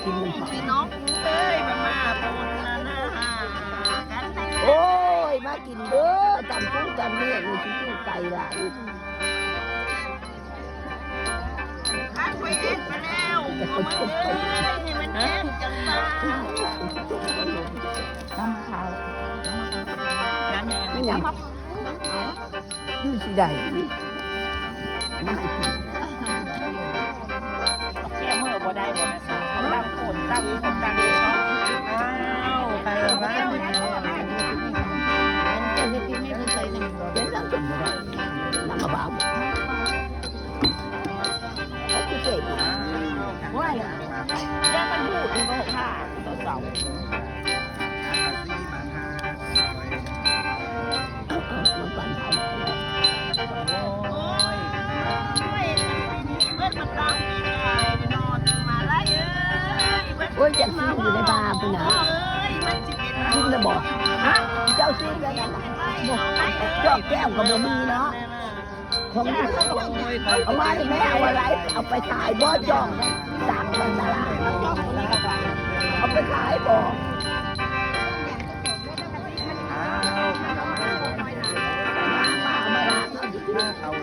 ພີ່ນ້ອງເອີຍ ມາ ມາໂພດນານາກັນ ໂອ້ຍ ມາກິນເດີ ຕຳກຸ້ງຕຳເໜ້ອ ຢູ່ທີ່ຢູ່ໄກຫຼາຍ ຄັນຂ້ອຍເຮັດໄປແລ້ວ ເອົາມາເອີຍ ໃຫ້ມັນແຈ້ງຈັງວ່າ ຕຳເຂົ້າ ແມ່ນຫຍັງ? ຢູ່ຊິໄດ້ ມາໃຫ້ກິນ ແກ້ເມື່ອຍບໍ່ໄດ້ບໍ່ນະ ຕຳໂພດຕຳ ຕຳເນາະ ອ້າວ ໄປບ້ານ ເປັນຫຍັງ ນຳມາບ່າວ ເຂົາຄືເກັ່ງ ໂອ້ຍ ແລ້ວມັນຮູ້ອີກບໍ່ ເຊົາໆ ໂອ້ຍ ຢາກຊີມຢູ່ໃນບາພຸ້ນນະ ຊີມແລ້ວບໍ່? ຮະ ເຈົ້າຊີມແລ້ວນະ? ບໍ່ ຈອກແກ້ວກໍບໍ່ມີເນາະ ຂອງຢູ່ ເອົາມານີ້ແມ່ ເອົາໄວ້ ເອົາໄປຂາຍບໍ່? ຈອກ ຕາມຕະຫຼາດ ເອົາໄປຂາຍບໍ່? ມາ ມາ ມາ ມາ ເອົາ